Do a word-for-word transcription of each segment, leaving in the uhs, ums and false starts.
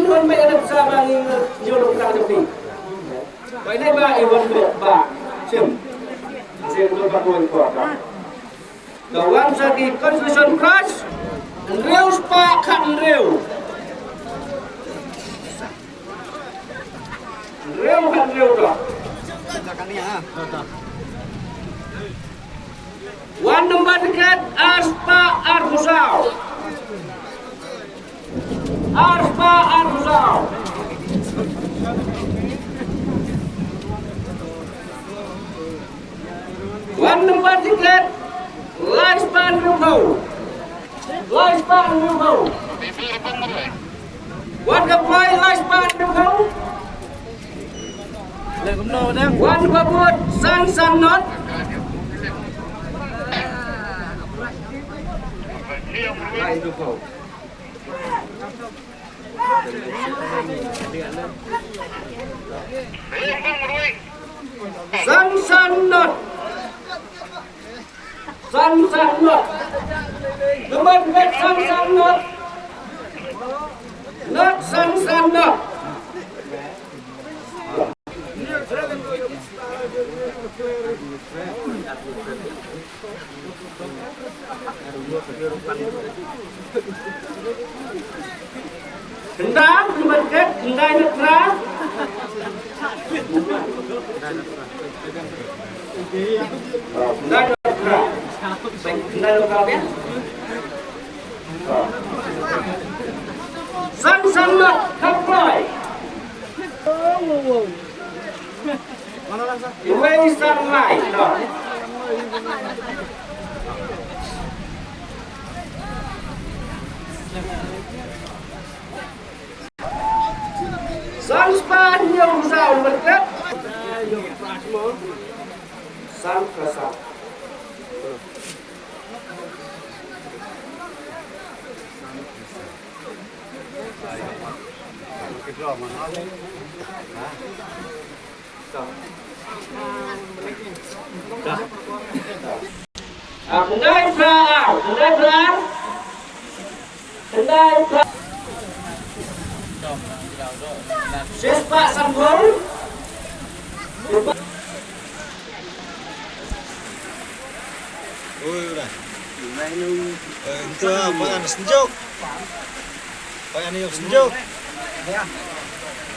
ngi wan ba ïa ka sa ba ngi ñiew long ka jong ngi. Ba ine ba i wan ba ba sim. Sim ba ba ko ko. Ka wan sa ki consolation prize hynriew spah khathynriew. Hynriew khathynriew ka. Wan number ticket ar spah arphew saw. Ar spah arphew saw. Wan number ticket lai spah hynriewphew. Lai spah hynriewphew. Wan ka prize lai spah hynriewphew. Wan ba bud san san not. San san not. San san not. Number plate san san not. Not san san not. Khyndai, khyndai na phra. Khyndai na phra. Khyndai na phra. San san na khyndai. Iwei san lai. San spah hynñiew saw myrkep. San ka san. Ah, khyndai phra ar, khyndai phra ar. Khyndai phra. Shispah sanphew. Oi, udah. Eh, itu apa kan senjuk? Payan ïoh senjuk.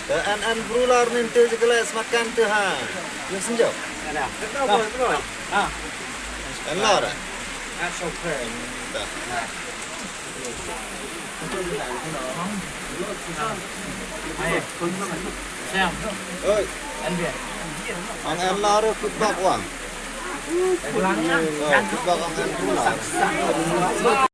Te an an brular nin te jekele semakan te ha. Ïoh senjuk. An lar. Dah. Oi. Ang an lar kut bak wang. Oh, kut bak ang an brular.